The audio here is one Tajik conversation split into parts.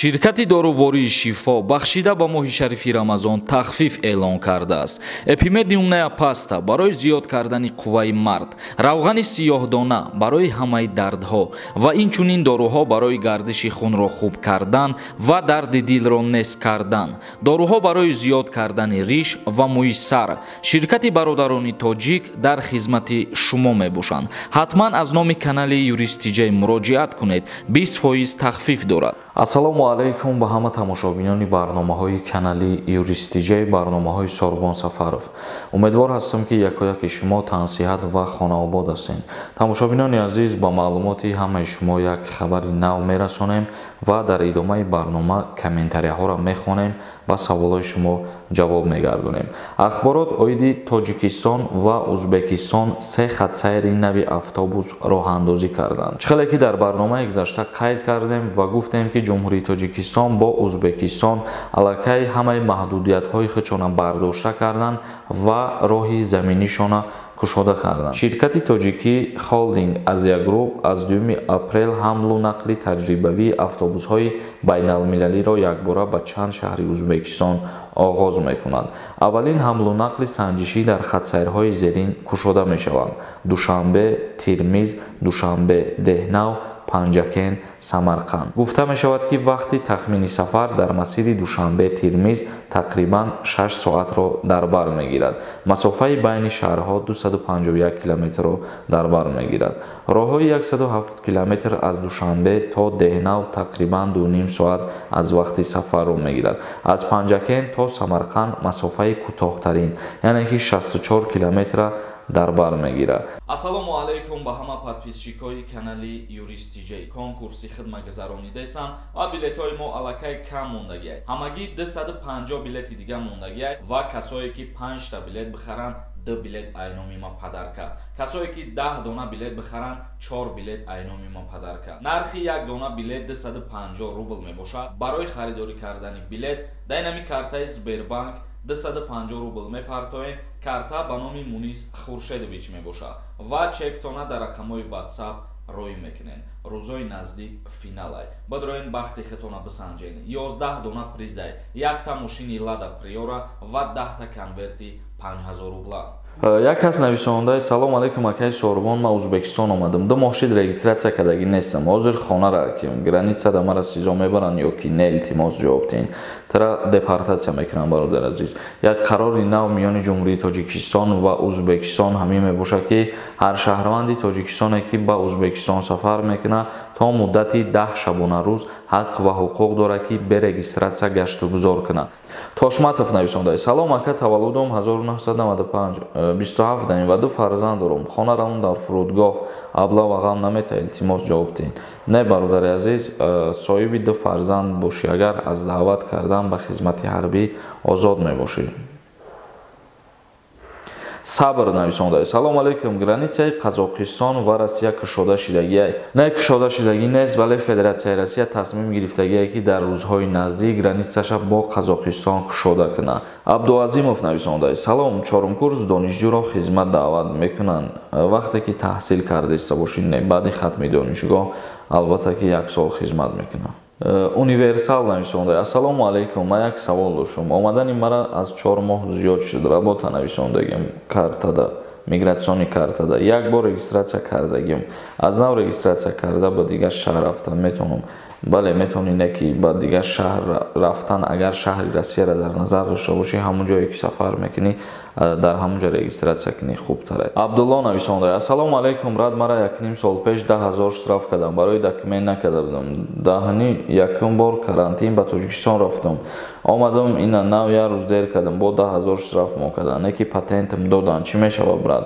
Ширкати дорувории «Шифо» бахшида ба моҳи шарифи Рамазон тахфиф эълон кардааст. Эпимедиумная паста барои зиёд кардани қувваи мард, равғани сиёҳдона барои ҳамаи дардҳо ва инчунин доруҳо барои гардиши хунро хуб кардан ва дарди дилро нест кардан, доруҳо барои зиёд кардани риш ва мӯи сар. Ширкати бародарони тоҷик дар хизмати шумо мебошанд. Ҳатман аз номи канали Юрист Тиҷай муроҷиат кунед, 20% тахфиф дорад. Ассалому алайкум ба ҳама тамошобинони барномаҳои канали Юрист Тиҷай, барномаҳои Сорбон Сафаров. Умедвор ҳастам, ки якояки шумо тансиҳат ва хонаобод ҳастед. Тамошобинони азиз, ба маълумоти ҳамаи шумо як хабари нав мерасонем ва дар идомаи барнома комментарияҳоро мехонем ва саволҳои шумо ҷавоб мегардонем. Ахборот оиди Тоҷикистон ва Узбекистон се хатсайри нави автобус роҳандозӣ карданд. Чӣ хеле ки дар барномаи гузашта қайд кардем ва гуфтем, ки Ҷумҳурии Тоҷикистон бо Узбекистон аллакай ҳамаи маҳдудиятҳои худшона бардошта карданд ва роҳи заминишона кушода карданд. Ширкати тоҷикӣ холдинг «Азия Груп» аз 2 апрел ҳамлу нақли таҷрибавии автобусҳои байналмилалиро якбора ба чанд шаҳри Узбекистон оғоз мекунад. Аввалин ҳамлу нақли санҷишӣ дар хатсайрҳои зерин кушода мешаванд: Душанбе, Тирмиз, Душанбе, Деҳнав, Панҷакент, Самарқанд. Гуфта мешавад, ки вақти тахмини сафар дар масири Душанбе Тирмиз тақрибан 6 соатро дар бар мегирад. Масофаи байни шаҳрҳо 251 километрро дар бар мегирад. Роҳҳои 107 километр аз Душанбе то Деҳнав тақрибан 2,5 соат аз вақти сафарро мегирад. Аз Панҷакент то Самарқанд масофаи кӯтоҳтарин, яъне ки 64 километра дар бар мегирад. Ассалому алайкум ба ҳама подписчикои канали Юрист Тиҷай. Конкурси хидматгузаронидасан ва билетҳои мо аллакай кам мондагиай. Ҳамагӣ 250 билети дига мондагиай ва касое ки 5та билет бихаранд, 2 билет айноми ма подарка. Касое ки 10 дона билет бихаранд, 4 билет айноми ма подарка. Нархи як дона билет 250 рубл мебошад. Барои харидорӣ кардани билет дар инами картаи Сбербанк 250 рубл мепартоем. Карта ба номи Мунис Хуршедович мебошад ва чектона дар рақамҳои WhatsApp рӯй мекунем. Рӯзои наздик финалай. Бадроен, бахти хитона бисанҷен. 11 дона призай, якта мошини Лада Приора ва 10та конверти 5000 рубла. Як кас нависондаи: «Салом алейкум, акаи Сорбон, ман Узбекистон омадам, 2 моҳ шид, регистрация кардагӣ нестам. Ҳозир хонара ки границада мара СИЗО мебаранд ё ки не? Илтимос, ҷавоб диҳен». Тара депортатсия мекунам, бародар азиз. Як қарори нав миёни Ҷумҳурии Тоҷикистон ва Узбекистон ҳамин мебошад, ки ҳар шаҳрванди тоҷикистоне, ки ба Узбекистон сафар мекунад, то муддати 10 шабонарӯз ҳақ ва ҳуқуқ дорад, ки бе регистрация гаштугузор кунад. Тошматов нависондаи: «Салом, ака, таваллудом 1995, 27 даем ва ду фарзанд дорам. Хонарамон дар фурудгоҳ облава ғам намета? Илтимос, ҷавоб диҳед». Не, бародари азиз, соҳиби ду фарзанд бошӣ агар, аз даъват кардан ба хизмати ҳарбӣ озод мебошӣ. Сабр нависонда: «Салом алейкум, границаи Қазоқистон ва Россия кушода шидагиай?» Не, кушода шидагӣ нест, вале Федератсияи Россия тасмим гирифтагие, ки дар рӯзҳои наздик границаша бо Қазоқистон кушода кунад. Абдуазимов нависонда: «Салом, чорум курс донишҷӯро хизмат даъват мекунанд?» Вақте ки таҳсил кардаиста бошӣ, не, баъди хатми донишгоҳ албатта ки як сол хизмат мекунад. Универсал нависонда: «Ассалому алайкум, ман як савол доштум. Омадани мара аз 4 моҳ зиёд шуд, работа нависондагим картада, миграционный картада. Як бор регистрация кардагим, аз нав регистрация карда ба дигар шаҳр рафтан метавонам?» Бале, метавонӣ. Не ки ба дигар шаҳр рафтан, агар шаҳри Россияро дар назар дошта бошӣ, ҳамон ҷое ки сафар мекунӣ, дар ҳамон ҷо регистрация кунӣ, хубтар. Абдулло нависонда: «Ассалому алайкум, брат, мара якним сол пеш 10 000 штраф кардам, барои документ накарда будам. Даҳни якум бор карантин ба Тоҷикистон рафтам, омадам, ина нав як рӯз дер кардам, бо 10 000 штраф мо кардам, не ки патентам доданд. Чӣ мешавад, брат?»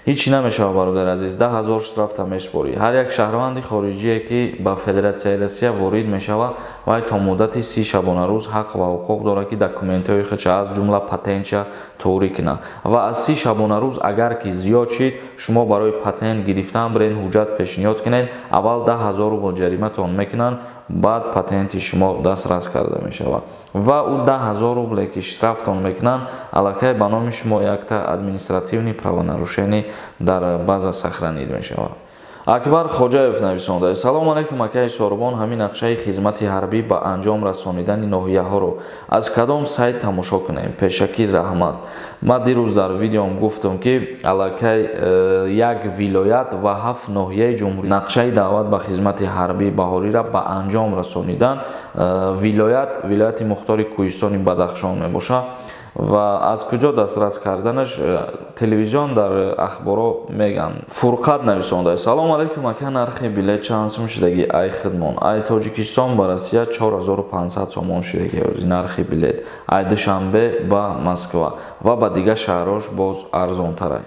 Ҳичи намешавад, бародари азиз, 10 000 штрафта месупорӣ. Ҳар як шаҳрванди хориҷие, ки ба Федератсияи Россия ворид мешавад, вай то муддати 30 шабонарӯз ҳақ ва ҳуқуқ дорад, ки документҳои худша, аз ҷумла патентша торӣ кунад ва аз 30 шабонарӯз агар ки зиёд шид, шумо барои патент гирифтан бирен, ҳуҷҷат пешниҳод кунед, аввал 10 000 рубл ҷариматон мекунанд, баъд патенти шумо дастрас карда мешавад ва ӯ 10 000 рубле, ки штрафтон мекунанд, аллакай ба номи шумо якта административный правонарушение дар база сохранить мешавад. Акбар Хоҷаев нависонда: Салом алайкум, акаи Сорбон, ҳамин нақшаи хизмати ҳарбӣ ба анҷом расонидани ноҳияҳоро аз кадом сайт тамошо кунем? Пешакӣ раҳмат. Ман дирӯз дар видеом гуфтам, ки аллакай як вилоят ва 7 ноҳияи ҷумҳурӣ нақшаи даъват ба хизмати ҳарбии баҳориро ба анҷом расонидан. Вилояти мухтори Кӯҳистони Бадахшон мебошад ва аз куҷо дастрас карданаш телевизион дар ахборо меган. Фурқат нависонда: Салом алайкум, ака, нархи билет чанд сум шудаги ай хидмон? Ай Тоҷикистон ба Россия 4500 сомон шудаги нархи билет. Ай Душанбе ба Москва ва ба дигар шаҳрҳош боз арзонтар.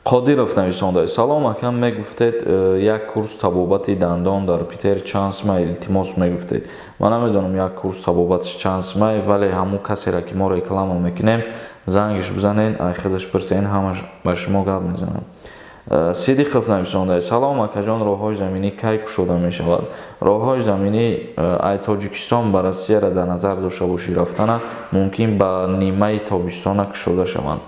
Қодиров нависонда: Салом, ака, мегуфтед як курс табобати дандон дар Питер чанд сумай, илтимос мегуфтед. Ман намедонам як курс табобатиш чанд сумай, вале ҳамун касеро ки мо реклама мекунем, зангиш бизанед, ай худаш пурсен, ҳамаш ба шумо гап мезанад. Сидиқов нависонда: Салом, акаҷон, роҳҳои заминӣ кай кушода мешавад? Роҳҳои заминӣ ай Тоҷикистон ба Россияро дар назар дошта бошӣ рафтана мумкин ба нимаи тобистона кушода шаванд.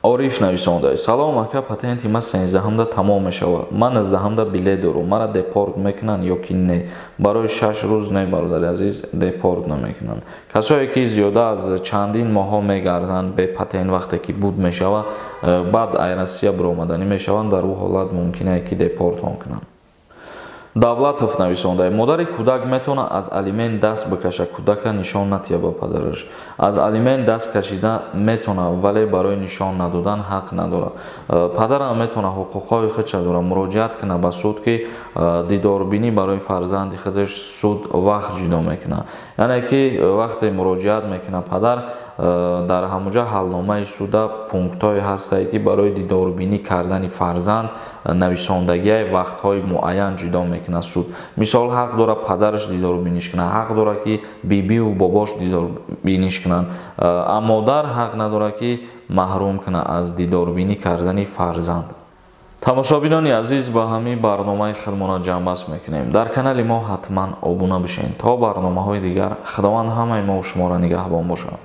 Ориф нависонда: Салом, ака, патенти ман 13-ҳамда тамом мешавад. Ман 19-ҳамда билет дорам. Мара депорт мекунанд ё ки не? Барои 6 рӯз не, бародари азиз, депорт намекунанд. Касое ки зиёда аз чандин моҳҳо мегарданд бе патент, вақте ки буд мешавад, баъд ай Россия баромаданӣ мешаванд, дар ӯ ҳолат мумкин е ки депортон кунанд. Давлатов нависонда: Модари кӯдак метавонад аз алимент даст бикашад, кӯдака нишон натиҳад ба падараш. Аз алимент даст кашида метавонад, вале барои нишон надодан ҳақ надорад. Падарам метавонад ҳуқуқҳои худша дорад, муроҷиат кунад ба суд, ки дидорбинӣ барои фарзанди худаш суд вақт ҷудо мекунад. Яъне ки вақте муроҷиат мекунад падар, дар ҳамуҷа ҳалномаи суда пунктҳое ҳастанд, ки барои дидорбинӣ кардани фарзанд нависондагиҳои вақтҳои муайян ҷудо мекунад суд. Мисол, ҳақ дорад падараш дидорбиниш кунад, ҳақ дорад ки бибиву бобош дидорбиниш кунанд, аммо модар ҳақ надорад ки маҳрум кунад аз дидорбинӣ кардани фарзанд. Тамошобинони азиз, ба ҳамин барномаи хидмона ҷамъбаст мекунем. Дар канали мо ҳатман обуна бишед то барномаҳои дигар. Худованд ҳамаи мо шуморо нигаҳбон бошад.